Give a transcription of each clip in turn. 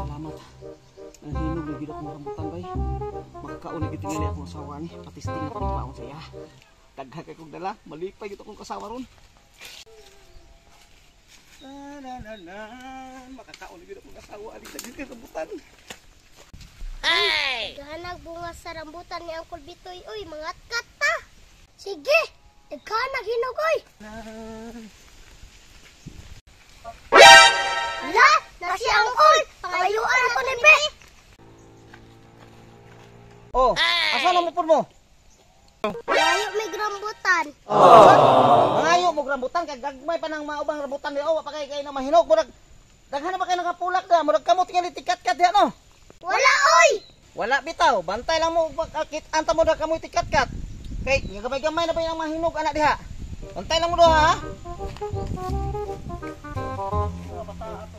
Salamat. Ang hinog na gyud akong rambutan bay. Makakaon na gyud tingali akong asawa ni. Patisting na pagbaon sa iya. Daghan kay kog dala, malipay gyud akong asawa ron. La la la la, makakaon na gyud akong asawa ani daghan kay rambutan. Daghanag bunga sa rambutan ni Uncle Bitoy, oy, mga kata. Sige, daghanag hinog, oy. La, na si Uncle, pangayuan ako ni Be. Oh, asa na mo pud mo? Mangayo may rambutan. Mangayo mo rambutan kay gagmay pa nang maubang rambutan di oh, pa kay kay na mahinog murag daghan na ba kay nakapulak da murag kamot tingali tikat-kat diha no. Wala, oy. Wala bitaw, bantay lang mo pagkakit anta mo da kamoy tikat-kat. Kay gamay-gamay na ba yung mahinog anak diha. Bantay lang mo do ha. Mga bata ato,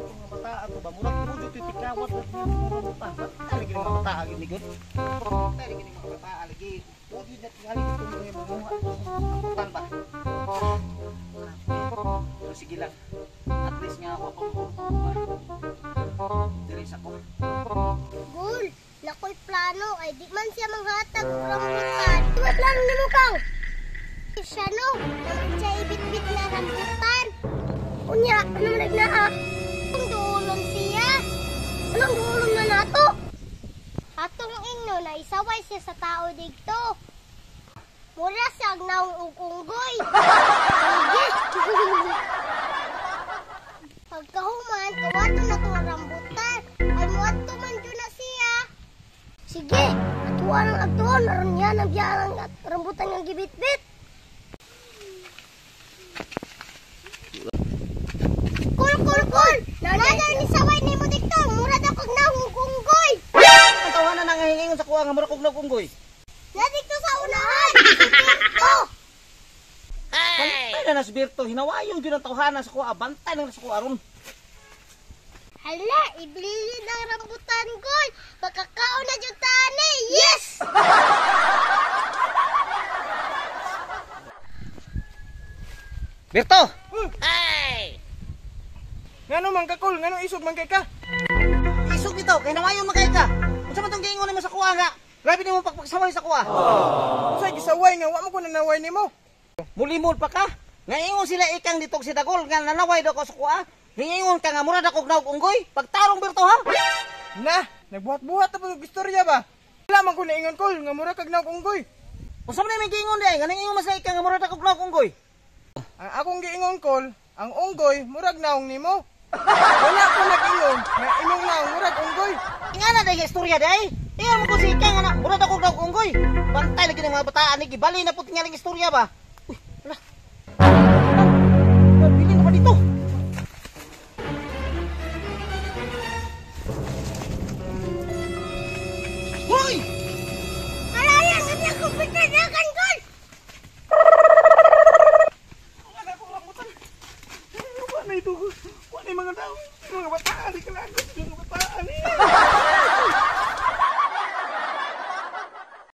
mga bata ato ba murag mo jud tikawat na rambutan. Bantay lagi mga bata lagi ni gud. Bantay lagi mga bata lagi. Pudi na tingali dito mga manguha rambutan ba. Pero sige lang. At least nga ako pa mo. Diri sa ko. Gul, nakoy plano ay di man siya manghatag og rambutan. Di ba plano nimo kang? Siya no, naman siya ibit-bit na rambutan. Unya, ano man nagnaa? Anong duolon siya? Anong duolon na nato? Atong ingno na isaway siya sa tao didto. Mura siya og naong og unggoy. Sige. Pagkahuman, kawato na tong rambutan. Ay muadto man jud na siya. Sige, atuan ang agtuon aron niya nang biyaan ang rambutan nga gibitbit. Kul kul kul. Nana ni saway nimo didto, mura daw kag naong og unggoy. Ang tawhana na nga hingingon sa kuha nga mura kog naong unggoy. Na didto sa unahan. Si Berto. Bantay na na si Berto, hinawayon gyud ang tawhana sa kuha, bantay na sa kuha ron. Hala, ibilin ang rambutan gol. Makakaon na jud ta ani. Yes! Berto! Ngano man ka kul, ngano isog man kay ka? Isog bitaw, kay nawayon man kay ka. Unsa man tong giingon nimo sa kuha nga? Grabe nimo pagpagsaway sa kuha. Unsay gisaway nga wa mo ko nanaway nimo? Mulimol pa ka. Nga ingon sila ikang ditog si Dagol nga nanaway daw ko sa kuha. Ningingon ka nga mura na kog naog unggoy. Pagtarong Berto ha. Na, nagbuhat-buhat na pag istorya ba? Wala man ko naingon kul nga mura kag naog unggoy. Unsa man imong giingon di ay? Nga ningingon man sila ikang nga mura na kog naog unggoy. Ang akong giingon kol, ang unggoy murag naong nimo. Wala ko nag-ingon nga imong naong murag unggoy. Ingana day nga istorya di ay. Ingon mo ko si ikang nga mura na kog naog unggoy. Bantay lagi ng mga bataan ni gibali na pud tingaling istorya ba. Uy, wala. Nabili na ba dito? Hoy! Alayan, ang nakupitanakan gol. Wala akong rambutan. Wala ito. Wala yung mga tao. Mga bataan. Di ka lang.